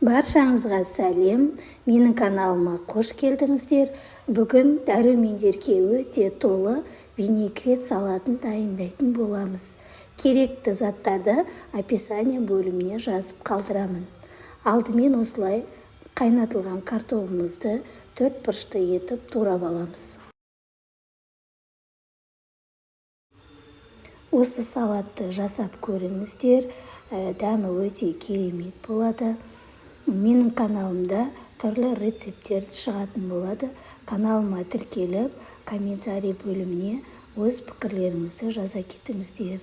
Баршаңызға сәлем! Менің каналыма қош келдіңіздер. Бүгін дәрумендерге өте толы винегрет салатын дайындайтын боламыз. Керекті заттарды описание бөліміне жазып қалдырамын. Алдымен осылай қайнатылған картобымызды төрт бұрышты етіп турап аламыз. Осы салатты жасап көріңіздер, дәмі өте керемет болады. Менің каналымда түрлі рецепттер шығатын болады. Каналыма тіркеліп, комментарий бөліміне өз пікірлеріңізді жаза кетіңіздер.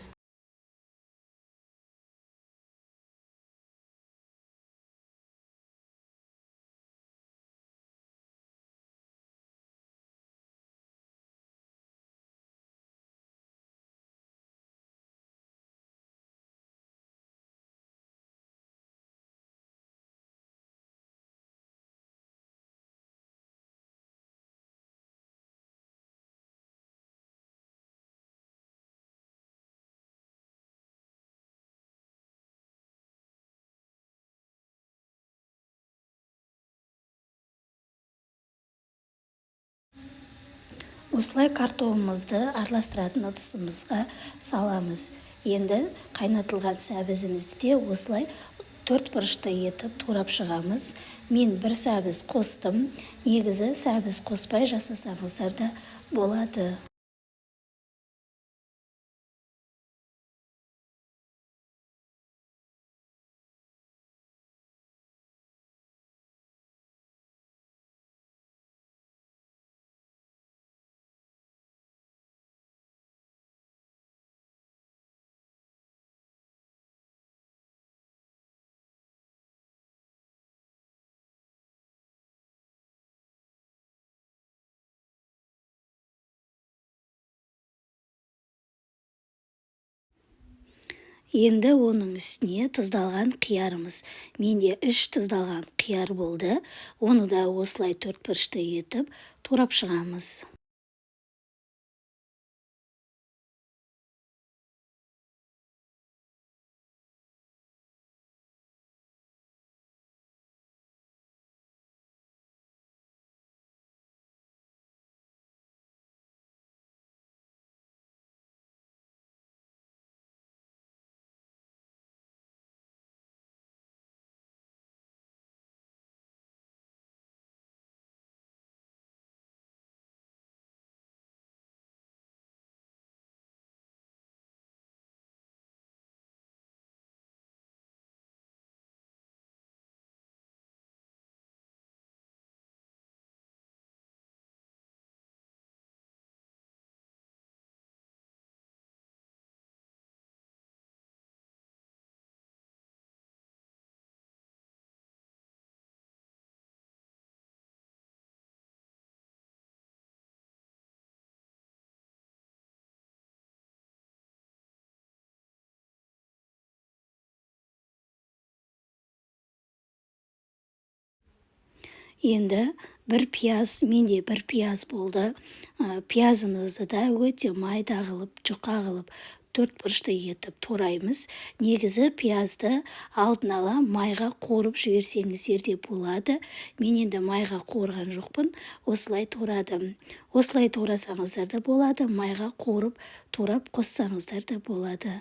Осылай картобымызды араластыратын ыдысымызға саламыз. Енді қайнатылған сәбізімізді де осылай төрт бұрышты етіп турап шығамыз. Мен бір сәбіз қостым. Негізі сәбіз қоспай жасасаңыздар да болады. Енді оның үстіне тұздалған қиярымыз. Менде 3 тұздалған қияр болды. Оны да осылай төрт бұрышты етіп турап шығамыз. Енді бір пияз, менде бір пияз болды. Пиязымызды да өте майда қылып, жұқа қылып, төрт бұрышты етіп тураймыз. Негізі пиязды алдын ала майға қуырып жіберсеңіздер де болады. Мен енді майға қуырған жоқпын, осылай турадым. Осылай турасаңыздар да болады, майға қуырып, турап қоссаңыздар да болады.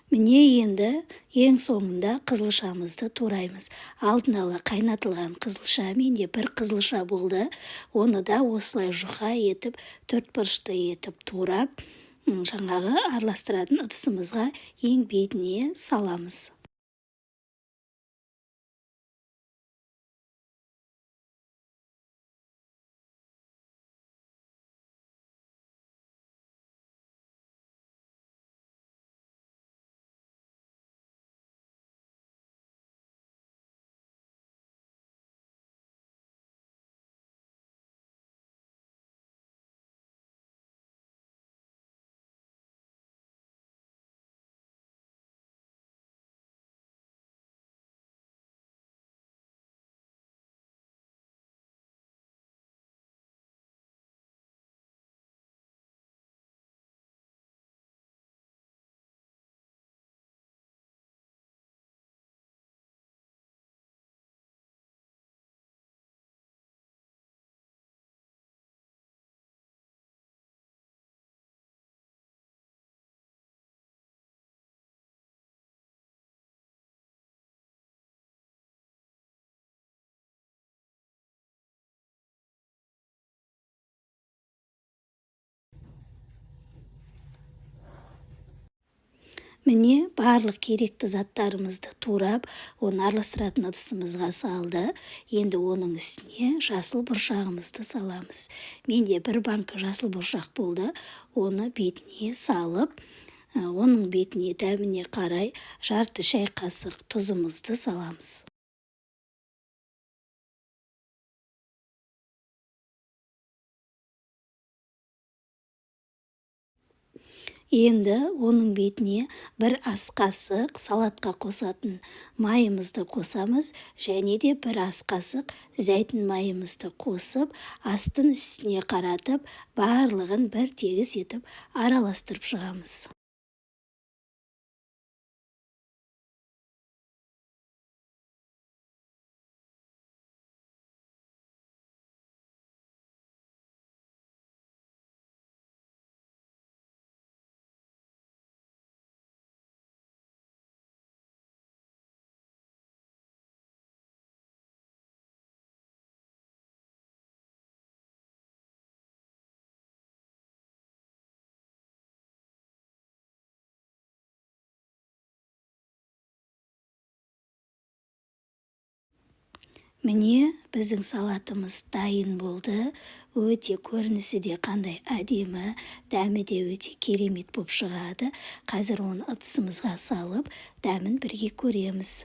Міне енді ең соңында қызылшамызды тураймыз. Алдын ала қайнатылған қызылша, менде бір қызылша болды. Оны да осылай жұқа етіп, төрт бұрышты етіп турап, жаңағы араластыратын ыдысымызға ең бетіне саламыз. Міне, барлық керекті заттарымызды турап, оны араластыратын ыдысымызға салды. Енді оның үстіне жасыл бұршағымызды саламыз. Менде бір банка жасыл бұршақ болды. Оны бетіне салып, оның бетіне дәміне қарай жарты шай қасық тұзымызды саламыз. Енді оның бетіне бір ас қасық салатқа қосатын майымызды қосамыз және де бір ас қасық зәйтүн майымызды қосып, астын үстіне қаратып, барлығын бір тегіс етіп араластырып шығамыз. Міне, біздің салатымыз дайын болды. Өте көрінісі де қандай әдемі, дәмі де өте керемет болып шығады. Қазір оны ыдысымызға салып, дәмін бірге көреміз.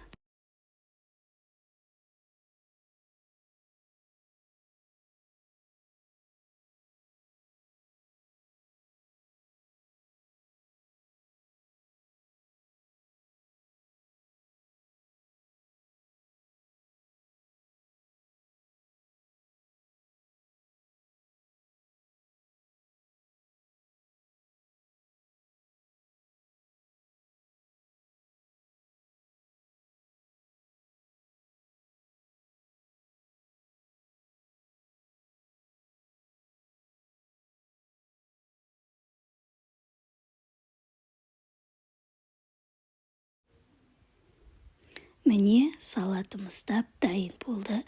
Міне, салатымыз дап-дайын болды.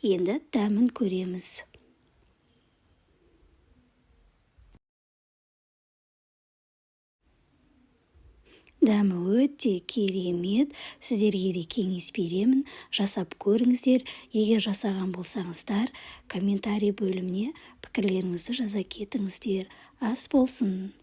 Енді дәмін көреміз. Дәмі өте керемет. Сіздерге де кеңес беремін. Жасап көріңіздер. Егер жасаған болсаңыздар, комментарий бөліміне пікірлеріңізді жаза кетіңіздер. Ас болсын.